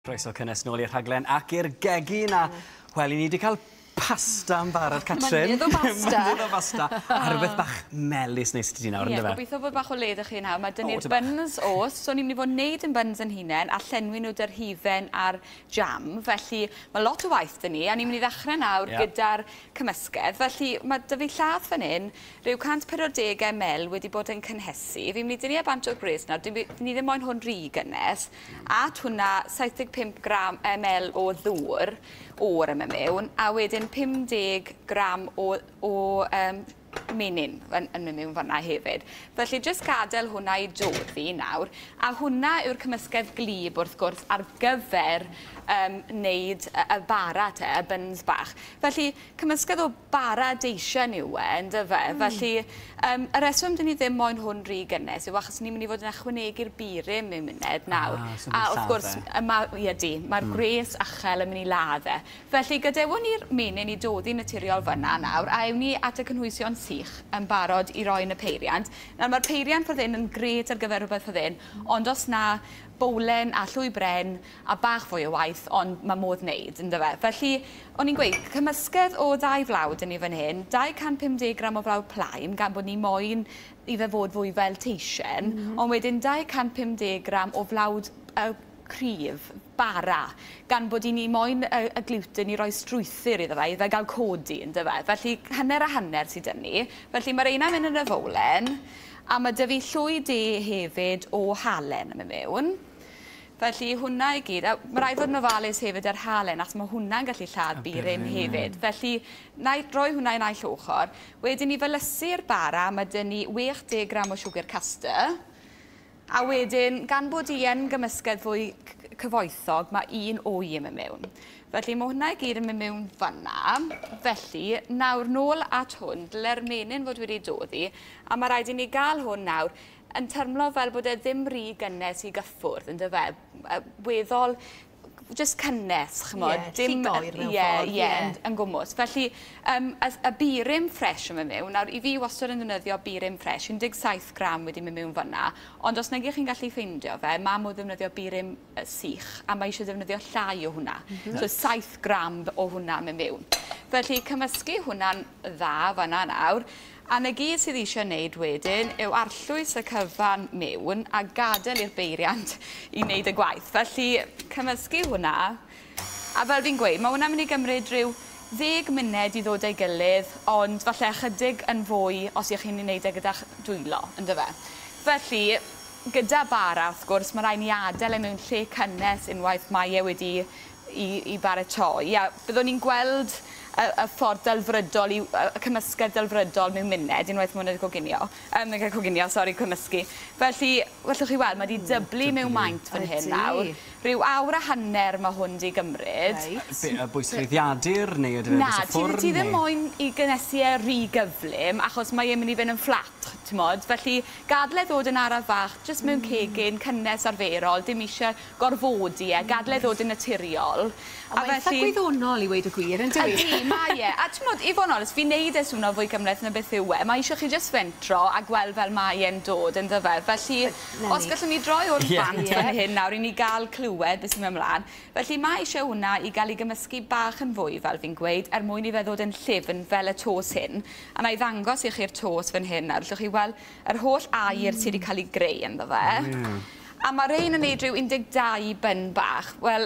Croeso cynnes nôl i'r rhaglen ac i'r gegin a, wel, i ni wedi cael pasta yn barod, Catrin. Mynydd o basta. Mynydd o basta. A rhywbeth bach melys neis ti nawr, Ie, yndyfe? gobeithio fod bach o le 'da chi nawr. Mae 'da O, ni'r tipyn bach. buns oats, so ni'n mynd i fod yn neud yn buns yn hunain a llenwi nhw 'da'r hufen a'r jam. Felly mae lot o waith 'da ni, a ni'n mynd i ddechrau nawr gyda'r cymysgedd. Felly mae 'da fi llath fan hyn, rhyw 140 ml wedi bod yn cynhesu. Fi'n mynd i dynnu e bant o'r gwres nawr, ni ddim moyn hwn rhy gynnes. A at hwnna 75 gram ml o ddŵr oer yn mynd mewn, a wedyn 50 gram o menyn yn mynd mewn fanna hefyd. Felly jyst gadael hwnna i doddi nawr, a hwnna yw'r cymysgedd glib wrth gwrs ar gyfer wneud y bara te, y buns bach. Felly cymysgedd o bara deisen yw e, yndyfe? Felly y reswm dyn ni ddim moyn hwn rhy gynnes yw achos ni'n mynd i fod yn ychwanegu'r burum mewn munud nawr. Ah, so A mae'n wrth gwrs, lladd e. ydy, mae'r gwres uchel yn mynd i ladd e. Felly gadewon ni'r menyn i doddi naturiol fyna nawr, a ewn ni at y cynhwysion sych yn barod i roi yn y peiriant. Nawr mae'r peiriant ffordd hyn yn grêt ar gyfer rhywbeth ffordd hyn, ond os na bowlen a llwy bren a bach fwy o waith, ond mae modd wneud, yndyfe? Felly, o'n i'n gweud, cymysgedd o ddau flawd yn ni fan hyn, 250 gram o flawd plaen, gan bod ni moyn i fe fod fwy fel teisen, ond wedyn 250 gram o flawd cryf, bara, gan bod i ni moyn y gluten i roi strwythur iddo fe, i fe gael codi, yndyfe? Felly, hanner a hanner sydd 'da ni. Felly, mae'r reina mynd yn y fowlen, a mae 'da fi llwy de hefyd o halen yn mynd mewn. Felly hwnna i gyd, a mae rhaid fod yn ofalus hefyd ar halen, achos mae hwnna'n gallu lladd A burum burum, hefyd. Felly, na i droi hwnna i naill ochr. Wedyn i felysu'r bara, mae 'da ni 60 gram o siwgr castor. A wedyn, gan bod i yn gymysgedd fwy cyfoethog, mae un wy yn mynd mewn. Felly mae hwnna i gyd yn mynd mewn fanna. Felly, nawr nôl at hwn, dyle'r menyn fod wedi doddi, a mae rhaid i ni gael hwn nawr yn teimlo fel bod e ddim rhy gynnes i gyffwrdd, yndyfe? Weddol, jyst cynnes, ch'mod. Ie, lligoer mewn ffordd, Ie, ie. yn gwmws. Felly, y burum ffres yn mynd mewn. Nawr, i fi wastad yn defnyddio burum ffres, 17 gram wedi mynd mewn fanna. Ond os nag ych chi'n gallu ffeindio fe, mae modd defnyddio burum sych, a mae eisiau defnyddio llai o hwnna. So 7 gram o hwnna yn mynd mewn. Felly, cymysgu hwnna'n dda fanna nawr. A na gyd sydd eisiau wneud wedyn yw arllwys y cyfan mewn a gadael i'r beiriant i wneud y gwaith. Felly, cymysgu hwnna. A fel fi'n gweud, mae hwnna'n mynd i gymryd rhyw 10 munud i ddod â'i gilydd, ond falle ychydig yn fwy os ych chi'n ei wneud e gyda'ch dwylo, yndyfe? Felly, gyda bara, wrth gwrs, mae rhaid ni adael e mewn lle cynnes unwaith mae e wedi i baratoi. A byddwn ni'n gweld y ffordd delfrydol, y cymysgedd delfrydol mewn munud, unwaith mae hwnna wedi coginio. Nag coginio, sori, cymysgu. Felly, wellwch chi weld, mae wedi dyblu mewn maint fan hyn nawr. Rhyw awr a hanner mae hwn wedi gymryd. Be, y bwysreiddiadur neu ydy fe Na, bwys y ffwrn? ti ddim neu? moyn i gynnesu e rhy gyflym, achos mae e'n mynd i fynd yn fflat, t'mod. Felly, gadel e ddod yn araf fach, jyst mewn cegin, cynnes arferol, dim eisiau gorfodi e, gadel e ddod yn naturiol. A mae'n eitha gwyddonol i weud y gwir, yn dyw? Ydy, mae e. A t'mod, i fod yn onest, fi'n neud e swno fwy gymhleth na beth yw e. Mae eisiau chi jyst fentro a gweld fel mae e'n dod, yndyfe. Felly, Na os ni. gallwn ni droi o'r bant fan hyn nawr i ni gael clywed beth sy'n mynd ymlaen. Felly mae eisiau hwnna i gael ei gymysgu bach yn fwy, fel fi'n gweud, er mwyn i fe ddod yn llyfn fel y tos hyn. A na i ddangos i chi'r tos fan hyn nawr. Allwch chi weld yr holl aer sydd wedi cael ei greu ynddo fe. A mae rhain yn neud rhyw 12 bun bach. Wel,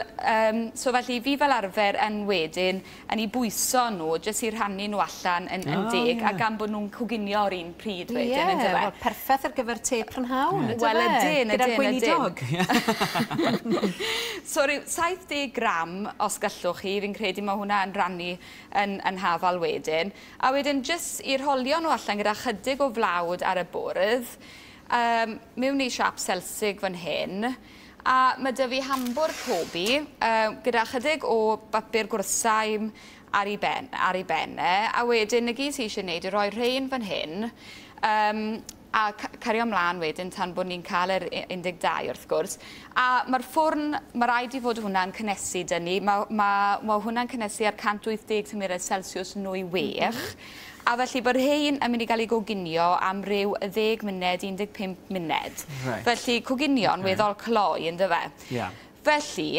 so felly fi fel arfer yn wedyn yn ei bwyso nhw, jyst i rhannu nhw allan yn deg, a gan bod nhw'n coginio o'r un pryd wedyn, Ie, yndyfe? wel, perffaith ar gyfer te prynhawn, yndyfe? Wel, ydyn, Gyda'r ydyn, gweinidog. So rhyw 70 gram, os gallwch chi, fi'n credu mae hwnna yn rannu yn hafal wedyn. A wedyn jyst i rholio nhw allan gyda chydig o flawd ar y bwrdd, mewn i siap selsig fan hyn, a mae 'da fi hambwrdd pobi gyda chydig o bapur gwrthsaim ar ei ben e, a wedyn y gyd sy eisiau gwneud yw rhoi rhain fan hyn, a cario ymlaen wedyn tan bod ni'n cael yr 12 wrth gwrs. A mae'r ffwrn, mae rhaid i fod hwnna'n cynnesu dyn ni. Mae hwnna'n cynnesu ar 180 tymheredd Celsius nwy 6. A felly bod rhain yn mynd i gael ei goginio am ryw 10 munud, 15 munud. Felly coginio'n weddol cloi, yndyfe? Felly...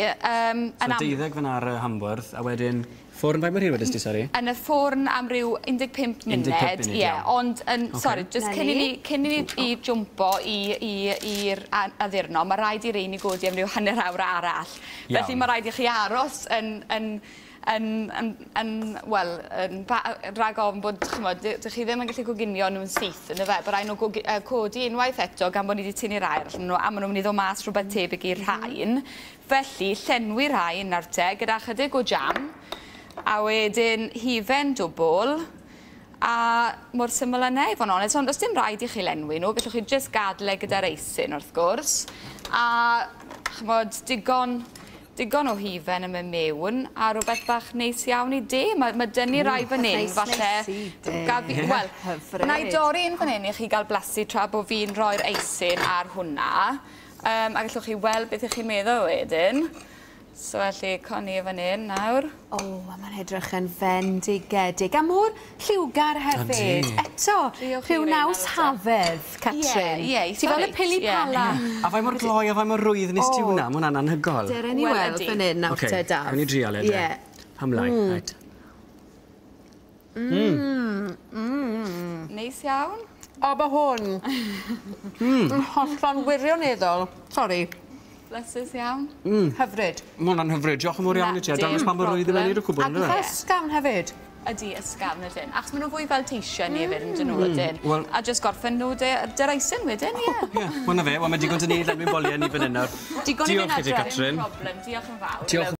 So 12 fan ar y hambwrdd, a wedyn ffwrn faint mor hir wedest ti, sori? Yn y ffwrn am ryw 15 munud, ie, ond, sori, jyst cyn i ni jwmpo i'r addurno, mae rhaid i rein i godi am ryw hanner awr arall. Felly mae rhaid i chi aros wel, rhag ofn bod, ch'mod, dych chi ddim yn gallu coginio nhw'n syth, yn y fe, bod rhaid nhw codi unwaith eto gan bod ni wedi tynnu'r aer allan nhw, a maen nhw'n mynd i ddod mas rhywbeth tebyg i'r rhain. Felly, llenwi rhain nawr te, gyda chydig o jam, a wedyn hufen dwbl, a mor syml â 'na i fod yn onest, ond does dim rhaid i chi lenwi nhw, gallwch chi jyst gadael e gyda'r eisin wrth gwrs, a ch'mod, digon o hufen yn mynd mewn, a rhywbeth bach neis iawn i de. Mae dynnu rai fan hyn, falle... Wel, na i dorri un fan hyn i chi gael blasu tra bod fi'n rhoi'r eisin ar hwnna. A gallwch chi weld beth ych chi'n meddwl wedyn. So felly, con ni fan hyn nawr. O, mae'n edrych yn fendigedig. A mor lliwgar hefyd. Eto, rhyw naws hafedd, Catrin. Ie, Ti fel y pili pala. A faint mor gloi a faint mor rwydd nes ti hwnna? Mae hwnna'n anhygoel. Dere ni weld fan hyn nawr te, Daf. Oce, ni drial e, de. Pam lai, reit. Neis iawn. O, mae hwn. Yn hollol wirioneddol. Sori. Blasus iawn. Hyfryd. Mae hwnna'n hyfryd. Diolch yn fawr iawn i ti. A dangos pa mor rwydd i wneud y cwbl. Ac eitha ysgafn hefyd. Ydy, ysgafn ydyn. Achos maen nhw'n fwy fel teisen ni hefyd, yn dyn nhw ydyn. A jyst gorffen nhw dy'r eisin wedyn, ie. Ie, wel na fe. Wel, mae digon 'da ni lenwi'n boliau ni fan hyn nawr. Digon i fynd Diolch i ti, adre. Catrin. Dim problem. Diolch yn fawr. Diolch.